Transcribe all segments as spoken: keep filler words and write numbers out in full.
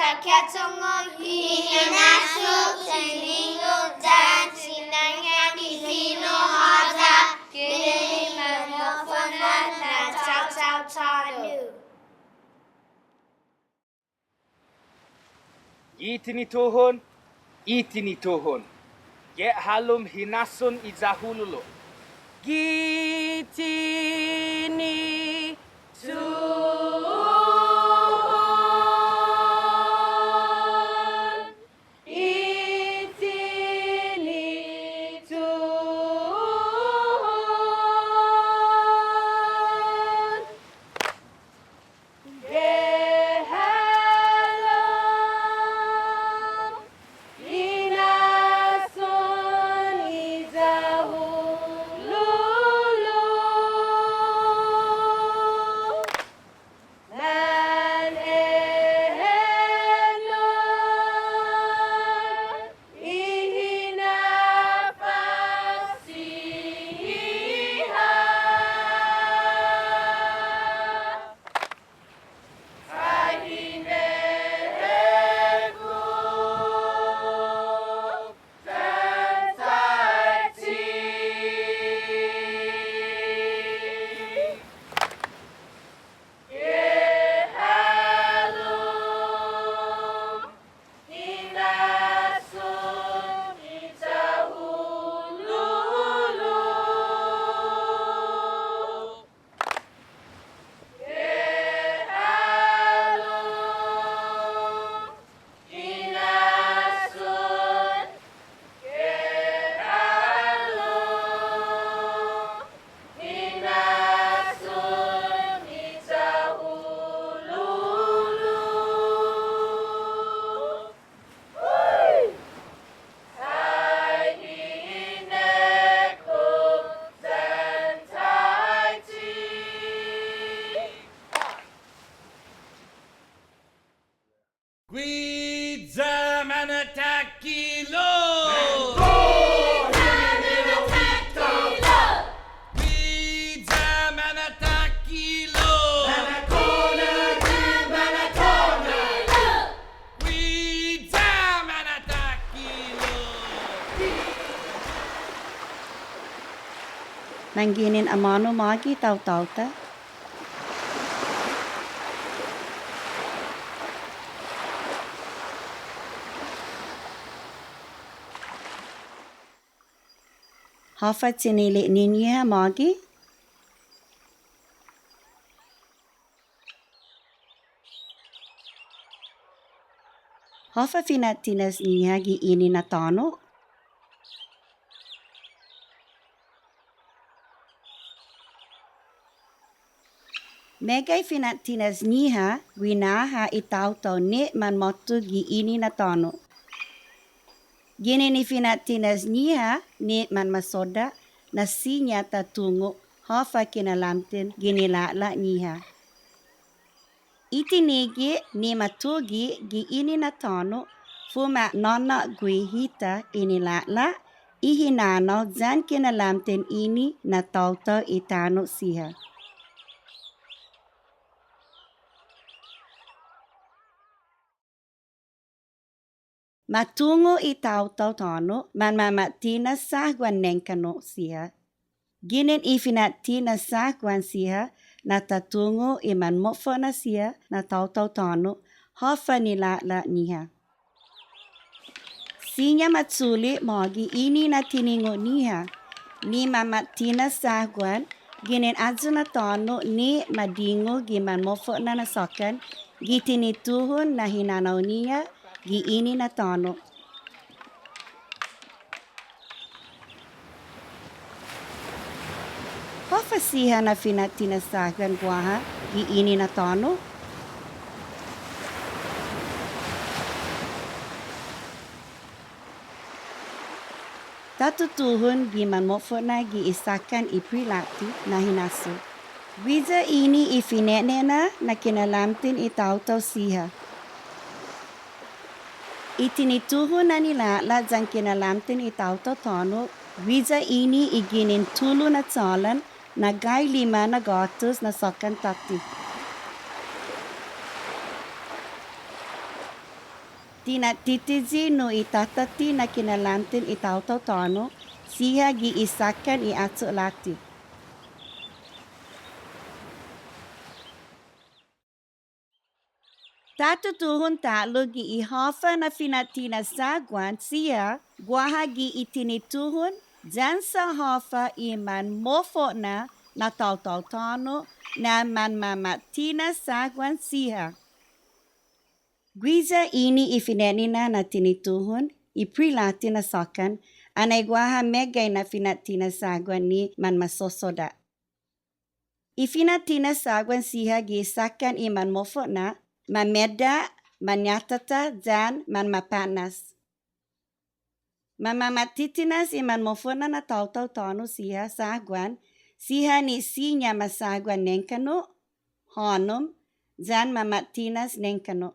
Ketungo' i hinasso, tiningo' yan sinangan i fino' håya, ginen i manmofo'na na taotao tåno'. Gi tinituhon, i tinituhon. Gi halom hinasson i Yahululo'. Gi tinituhon. I tinituhon. Gi halom hinasson i Yahululo'. Nan e'ennon i hinafas siha. Ai hine'e ku Guiya mana'takkilo'! Guiya mana'takkilo'! Guiya mana'takkilo'! Manginen amånu mågi taotao-ta? Håfa tinili'-ñiha mågi? Håfa fina'tinas-ñiha gi ini na tåno'? Meggai fina'tinas-ñiha guinaha i taotao ni manmåtto gi ini na tåno'. Ginen i fina'tinas-ñiha ni manmasodda' na siña ta tungo' håfa kinalamten gi lina'la'-ñiha. I tinige' ni matuge' gi ini na tåno' fuma'nå'gue hit i lina'la', i hinanao yan kinalamten ini na taotao i tano' siha. Ma tungo' i taotao tåno' manmama'tinas sahguan nengkanno' siha. Ginen i fina'tinas sahguan siha na ta tungo' i manmofo'na siha na taotao tåno' håfa lina'la'-ñiha. Siña ma chule' mågi ini na tiningo'-ñiha ni mama'tinas sahguan ginen ayu na tåno' ni ma dingu gi manmofo'na na såkkan gi tinituhon na hinanao-ñiha gi ini na tåno'. Håfa siha na fina'tinas sahguan guaha gi ini na tåno'? Ta tutuhon gi manmofo'na gi i sakkan i Pre-Latte na hinasso. Guiya ini i fine'nena na kinalamten i taotao siha. I tinituhon na lina'la' yan kinalamten i taotao tåno', guiya ini i ginen tulu na chålan na gai lima na gåtus na såkkan tåtte. Tinattitiyi nu i tatatti na kinalamten i taotao tåno' siha gi i sakkan i åcho' latte. Ta tutuhon ta'lo gi i håfa na fina'tinas sahguan siha guaha gi i tinituhon yan sa' håfa i manmofo'na na taotao tåno' na manmama'tinas sahguan siha. Guiya ini i fine'nina na tinituhon, i pre-latte na sakkan, anai guaha meggai na fina'tinas sahguan ni manmasosodda'. I fina'tinas sahguan siha gi sakkan i manmofo'na, mamedda', mañatata, yan manmapånas. Mamama'titinas i manmofo'na na taotao tåno' siha sahguan, siha ni siña masahguan nengkanno', hånom, yan mama'tinas nengkanno'.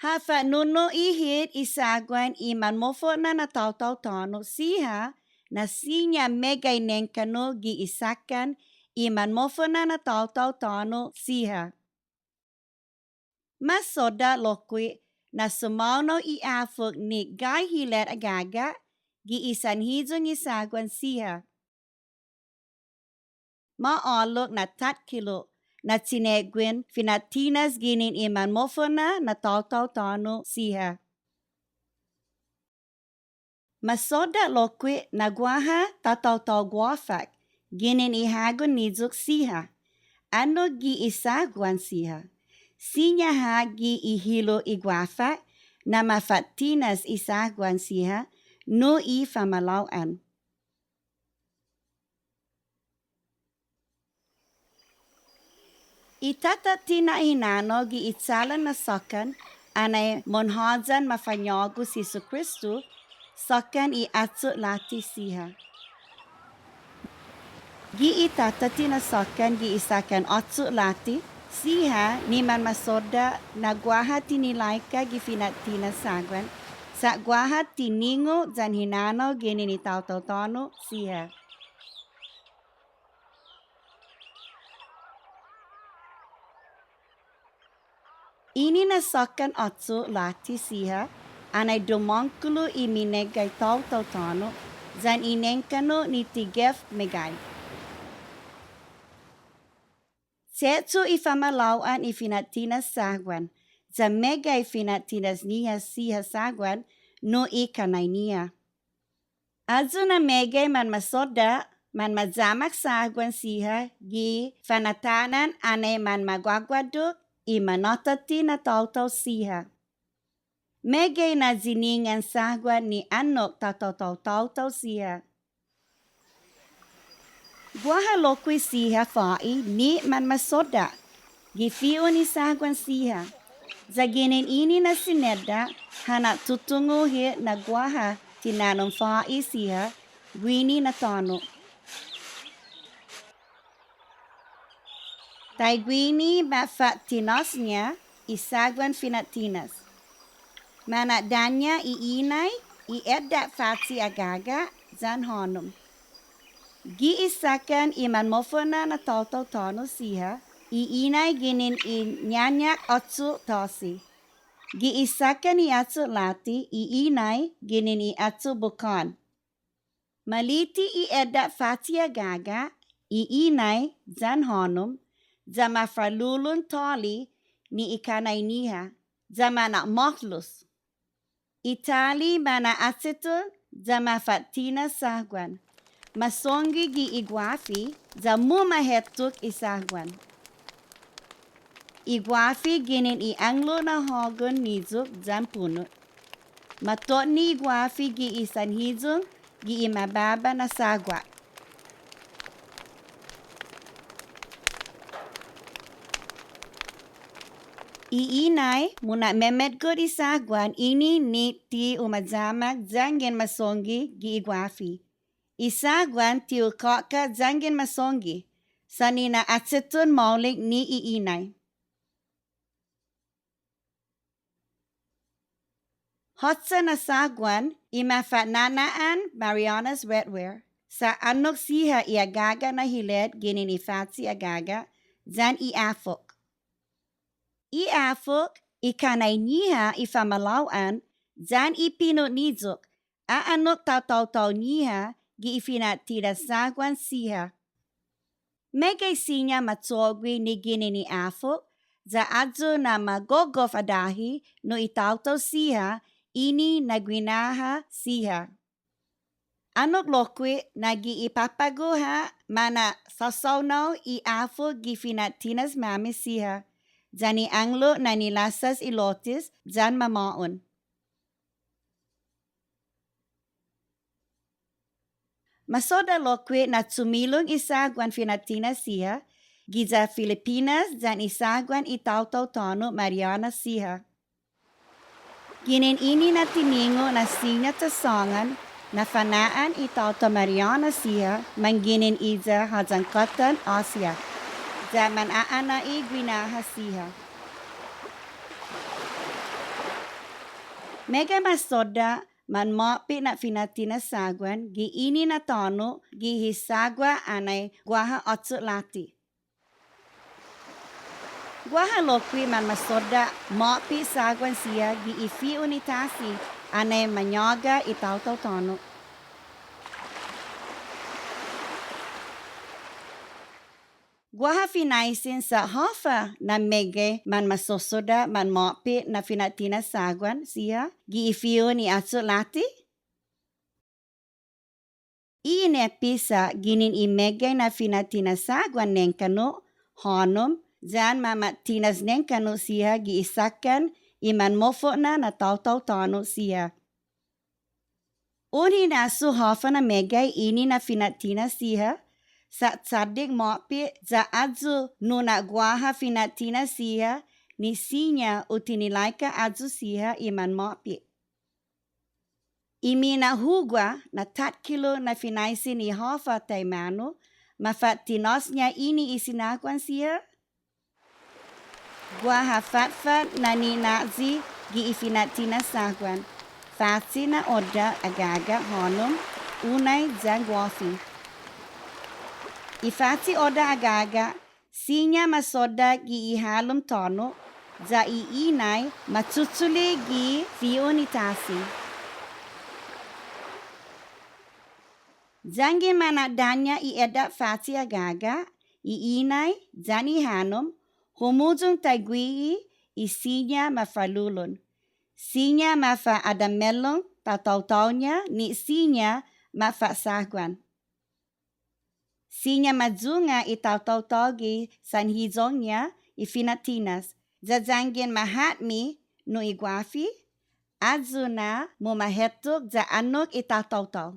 Ha fa'nu'i hit i sahguan i manmofo'na na taotao tåno' siha na siña meggai nengkanno' gi i sakkan i manmofo'na na taotao tåno' siha. Masodda' lokkue' na sumaonao i åfok ni gai hilet agaga' gi i sanhiyong i sahguan siha. Ma'ålok na takkilo' na chine'guen fina'tinas ginen i manmofo'na na taotao tåno' siha. Masodda' lokkue' na guaha tataotao guåfak ginen i hågon niyok siha. Annok gi i sahguan siha. Siña ha' gi i hilo' i guåfak na mafa'tinas i sahguan siha nu i famalao'an. I tatatti na hinanao gi i chalan na sakkan anai monhåyan mafañågu si Jesukristo, sakkan i åcho' latte siha. Gi i tatatti na sakkan gi i sakkan åcho' latte siha ni manmasodda' na guaha tinilaika gi fina'tinas sahguan, sa' guaha tiningo' yan hinanao ginen i taotao tåno' siha. Ini na sakkan åcho' latte siha, anai dumångkolo i mineggai taotao tåno', yan i nengkanno' ni ti gef meggai. Che'cho' i famalao'an i fina'tinas sahguan, ya meggai fina'tinas-ñiha siha sahguan nu i kanai-ñiha. Ayu na meggai manmasodda', manmayamak sahguan siha gi fanatanan anai manmaguaguaddok i manatåtte na taotao siha. Meggai na yiningan sahguan ni annok tataotao taotao siha. Guaha lokkue' siha fa'i ni manmasodda' gi fi'on i sahguan siha. Ya ginen ini na sinedda' ha na'tutungo' hit na guaha tinanom fa'i siha guini na tåno'. Taiguini mafa'tinas-ña i sahguan fina'tinas. Mana'dåña' i inai, i edda' fache' agaga', yan hånom. Gi i sakkan i manmofo'na na taotao tåno' siha, i inai ginen i ñañak åcho' tåsi. Gi i sakkan i åcho' latte, i inai ginen i åcho' bukån. Ma liti i edda' fache' agaga', i inai, yan hånom, ya ma fa'lulon tåli ni i kanai-ñiha, ya ma na'måhlus. I tåli ma na'acheton, ya ma fa'tinas sahguan. Ma songge gi i guafi, ya mumahetok i sahguan. I guafi ginen i ånglo' na hågon niyok yan punot. Ma totne i guafi gi i sanhiyong gi i mababa na sahguan. I inai muna'memetgot i sahguan ini ni ti u mayamak yanggen ma songge gi i guafi. I sahguan ti u kaka yanggen ma songge, sa' nina'acheton maolek ni i inai. Håtsa na sahguan i mafa'nana'an Marianas Redware, sa' annok siha i agaga' na hilet ginen i fache' agaga' yan i åfok. I åfok i kanai-ñiha i famalao'an, yan i pinu' niyok, a'annok tataotao-ñiha gi i fina'tinas sahguan siha. Meggai siña ma cho'gue ni ginen i åfok, ya ayu na ma gogof adahi nu i taotao siha ini na guinaha siha. Annok lokkue' na gi i på'go ha' mana'sasaonao i åfok gi fina'tinas-måmi siha, yan i ånglo' na nilassas i lotes yan mamå'on. Ma sodda' lokkue' na chumilong i sahguan fina'tinas siha, giya Filipinas yan i sahguan i taotao tåno' Mariana siha. Ginen ini na tiningo' na siña ta sångan na fana'an i taotao Mariana siha manginen iya håyan kåttan Asia, ya mana'a'na i guinaha siha. Meggai ma sodda' manmåpe' na fina'tinas sahguan gi ini na tåno' gi i sagua' anai guaha åcho' latte. Guaha lokkue' manmasodda' måpe' sahguan siha gi i fi'on i tasi anai mañåga i taotao tåno'. Guaha finaisen sa' håfa na meggai manmasosodda' manmåpe' na fina'tinas sahguan siha gi i fi'on i åcho' latte? I ineppe sa' ginen i meggai na fina'tinas sahguan nengkanno', hånom, yan mama'tinas nengkanno' siha gi i sakkan i manmofo'na na taotao tåno' siha. Un hinasso håfa na meggai ini na fina'tinas siha, sa' chaddek måpe' ya ayu nu na guaha fina'tinas siha ni siña u tinilaika ayu siha i manmåpe'. I mina'hugua na takkilo' na finaisen i håfa taimanu, mafa'tinås-ña ini i sinahguan siha? Guaha fatfat na nina'yi gi i fina'tinas sahguan, fache' na odda' agaga' hånom, unai yan guåfi. I fache' odda' agaga' siña masodda' gi i halom tåno', ya i inai machuchule' gi fi'on i tasi. Yanggen mana'daña' i edda' fache' agaga', i inai yan i hånom, humuyong taiguihi i siña mafa'lulon. Siña mafa'adamelong tataotao-ña ni siña mafa'sahguan. Siña mayunga' i tataotao gi sanhiyong-ña i fina'tinas, ya yanggen mahatme nu i guåfi, ayu na mumahetok ya annok i tataotao.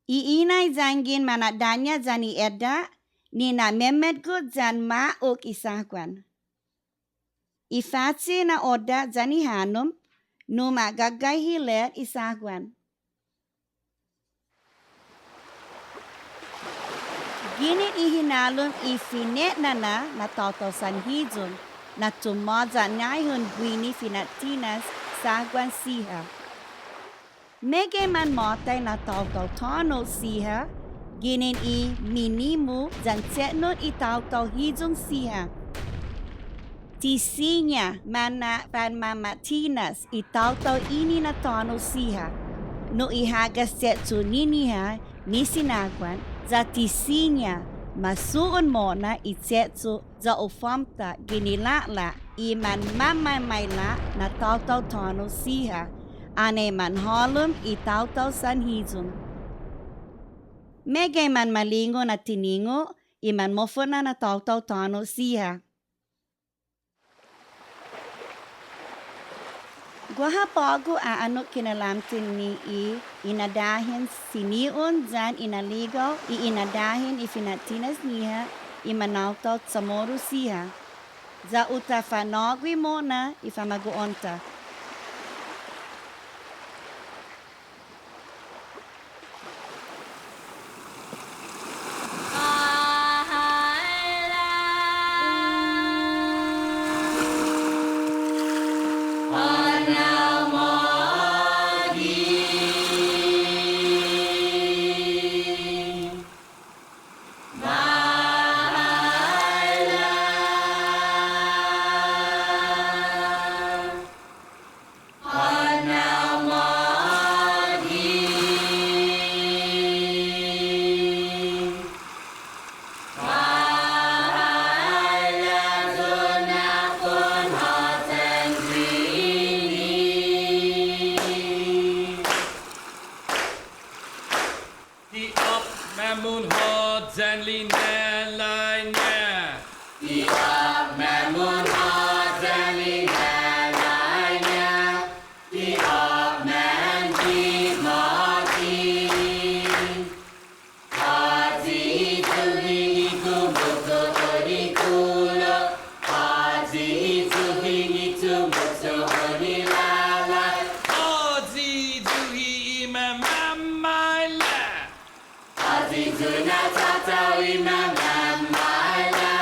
I inai yanggen mana'daña' yan i edda' ni na'memetgot yan ma'ok i sahguan. I fache' na odda' yan i hånom, numa'gagai hilet i sahguan. Ginen i hinalom i fine'nana na taotao sanhiyong, na tumåya' ñaihon guini fina'tinas sahguan siha. Meggai manmåtai na taotao tåno' siha, ginen i minimu yan chetnot i taotao hiyong siha. Ti siña mana'fanmama'tinas i taotao ini na tåno' siha, nu i hagas che'cho'-ñiha ni sinahguan, ya ti siña masu'on mo'na i che'cho' ya u fåtta gi lina'la' i manmamamaila' na taotao tåno' siha, anai manhålom i taotao sanhiyong. Meggai manmalingu na tiningo' i manmofo'na na taotao tåno' siha. Guaha på'go a'annok kinalamten ni i inadahen sini'on yan inaligao i inadahen i fina'tinas-ñiha i manaotao Chamoru siha. Ya u ta fanå'gue mo'na i famagu'on-ta. munhåyan lina'la'-ña. I åpmam munhåyan lina'la'-ña. I åpmam gi mågi. Håyi i tuhi i gumutu uni kulo'. Håyi i tuhi i gumutu uni låla'. Håyi i tuhi i mamamaila'. Håyi i tuhi na tatå-hu i mamamaila'.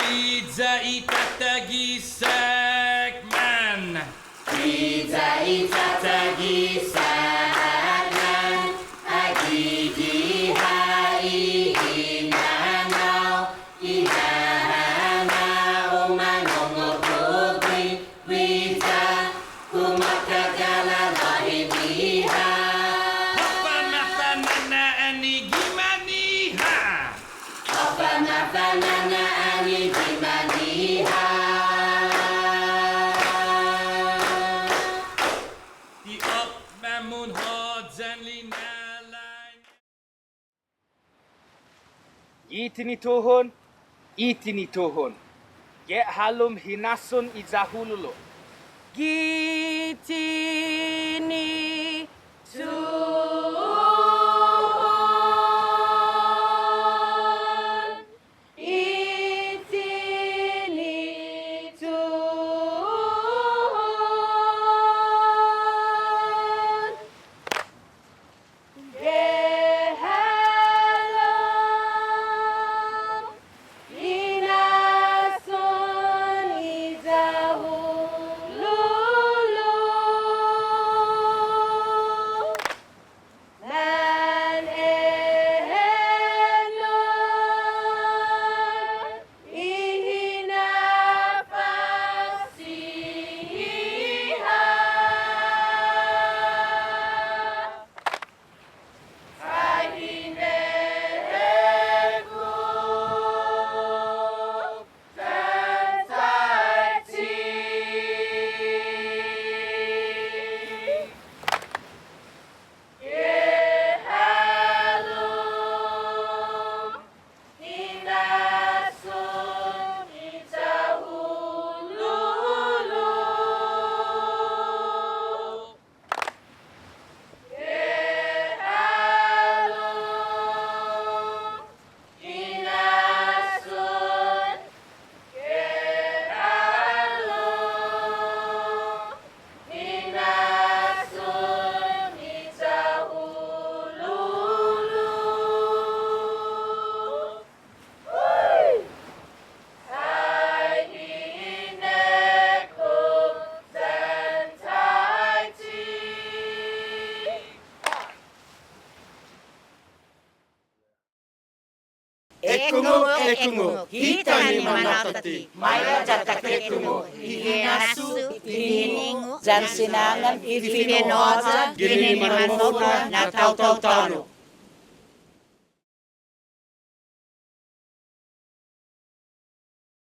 Iya i tatagi sakman. Iya i tatagi sakman. Agi gi ha i hinanao. I hinanao mangongo' guiya. Kumåtga lalåhi-ñiha. Håfa mafa'nana'an i gima'-ñiha. Håfa mafa'nana'an i gima'-ñiha. Ti åpmam munhåyan lina'la'-ña. Gi tinituhon, i tinituhon. Gi hålom hinasson i Yahululo'. Gi tinituhon, i tinituhon. Gi hålom hinasson i Yahululo'. Nan enao i hinafasiha. Ekungok, ekungok, hita ni manatåtte, maila' ya ta ekungok i hinasso, i tiningo', yan sinangan i fino'-ta, ginen i manmofo'na na taotao tåno'.